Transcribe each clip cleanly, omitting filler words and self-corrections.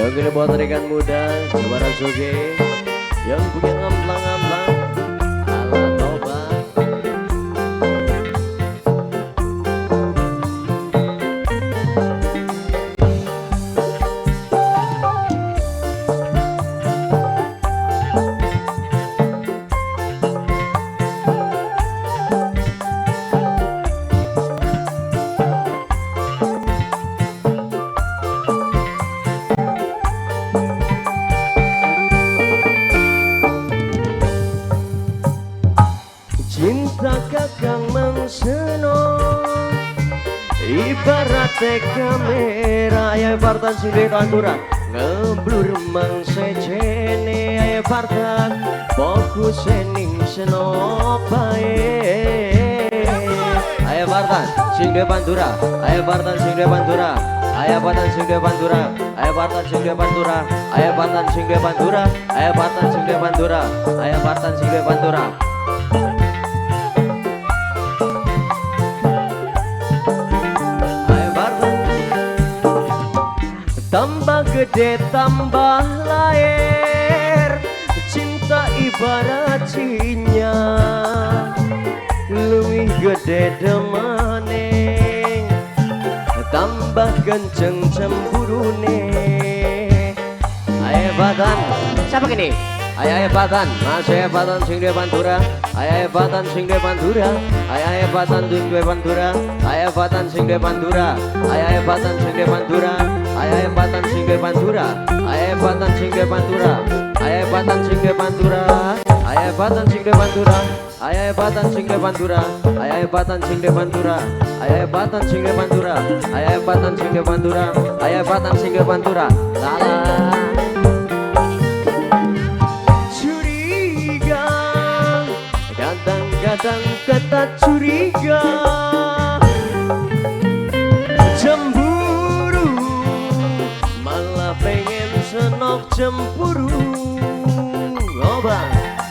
Yang ini buat rekan muda Jawara Soge yang punya ngamplang-ngamplang ala toba. Cinta kakang mengseno ibarat kamera ya partan sing duwe pantura ngeblur mang sejene ya partan fokus ning seno bae ayo partan sing duwe pantura ayo partan sing duwe pantura ayo partan sing duwe pantura ayo partan sing duwe pantura ayo partan sing duwe pantura ayo partan sing duwe pantura ayo partan sing duwe pantura. Tambah gede tambah lahir cinta ibarat cinya luwih gede demane tambah kenceng cemburune. Ayo batan siapa gini? Ayo batan mas ayo batan sing duwe pantura ayo batan sing duwe pantura ayo batan sing duwe pantura ayo batan sing duwe pantura ayo batan sing duwe pantura ayo batan sing duwe pantura ayo batan sing duwe pantura ayo batan sing duwe pantura ayo batan sing duwe pantura ayo batan sing duwe pantura ayo batan sing duwe pantura ayo batan sing duwe pantura ayo batan sing duwe pantura ayo batan sing duwe pantura. Lala curiga kadang-kadang kata curiga cemburu malah pengen senok cemburu obat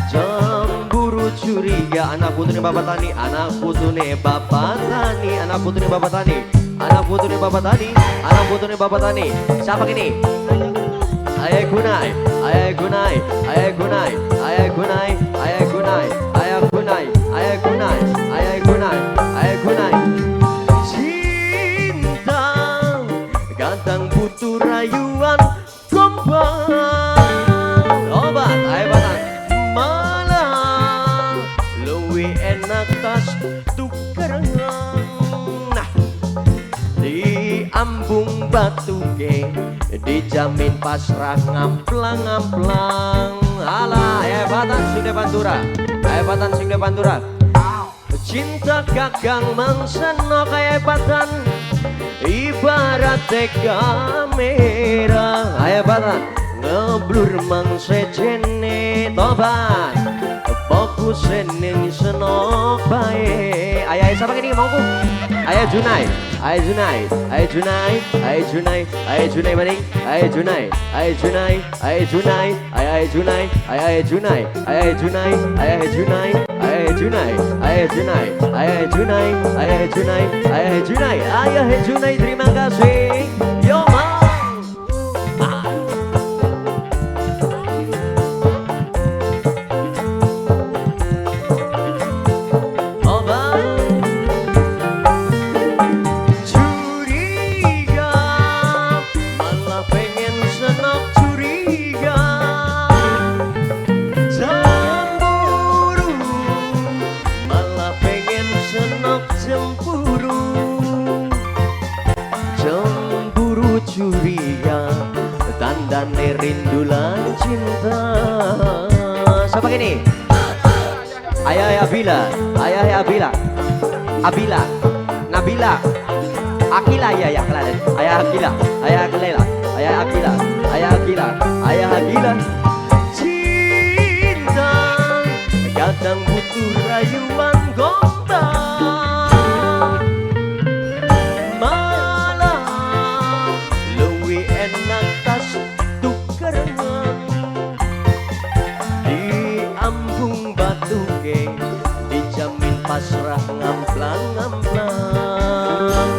cemburu curiga. Anak putune bapak tani anak putune bapak tani anak putune bapak tani anak putune bapak tani anak putune bapak tani. Siapa kini? Ayah gunai ayah gunai ayah gunai ayah gunai ayah gunai ayah gunai ayah gunai ayah gunai ayah gunai. Cinta kadang butuh rayuan gombang obat ayo batan malah luwih enak tas tukeran. Nah di ambung batuke dijamin pasrah ngamplang-ngamplang. Alah hebatan sing duwe pantura hebatan sing duwe pantura. Cinta kakang mangseno kaya hebatan ibarat kamera hebatan ngeblur mang sejene tobat fokus ning senok bae. Ayah siapa ini mauku? Ayah Junai, ayah Junai, ayah Junai, ayah Junai, ayah Junai maning, ayah Junai, ayah Junai, ayah Junai, ayah Junai, ayah Junai, ayah Junai, ayah Junai, ayah Junai, ayah Junai, ayah Junai, ayah Junai, ayah Junai, ayah Junai. Terima kasih. Yo mang. Cemburu curiga tandane rindu lan cinta. Siapa gini? Ayah Abila, ayah Abila, Abila, Nabila, Akila ya ya kalian. Ayah Akila, ayah Akila, ayah Akila, ayah Akila, ayah Akila. Cinta kadang butuh rayuan gombang malah luwih enak tas tukeran di ambung batuke dijamin pasrah ngamplang-ngamplang.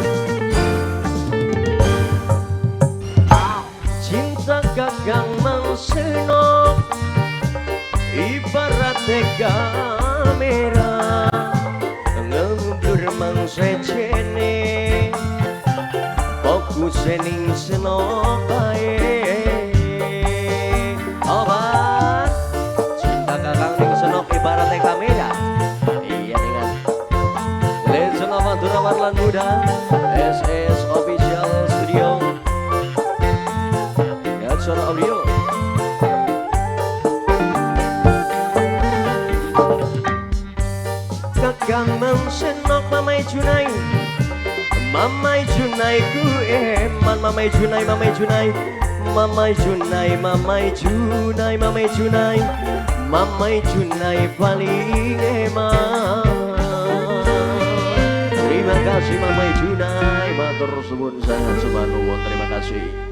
Cinta sejene fokus ning senok kae. Obat cinta kakang ning senok ibaratnya kamera. Iya dengan Legend Madura Warlan Muda SS Official Studio Aksara Audio. Kakang senok Mamai Junai, Mamai Junai ku eman, Mamai Junai, Mamai Junai, Mamai Junai, Mamai Junai, Mamai Junai, Mamai Junai paling eman. Terima kasih Mamai Junai, matur suwun sangat suwun, terima kasih.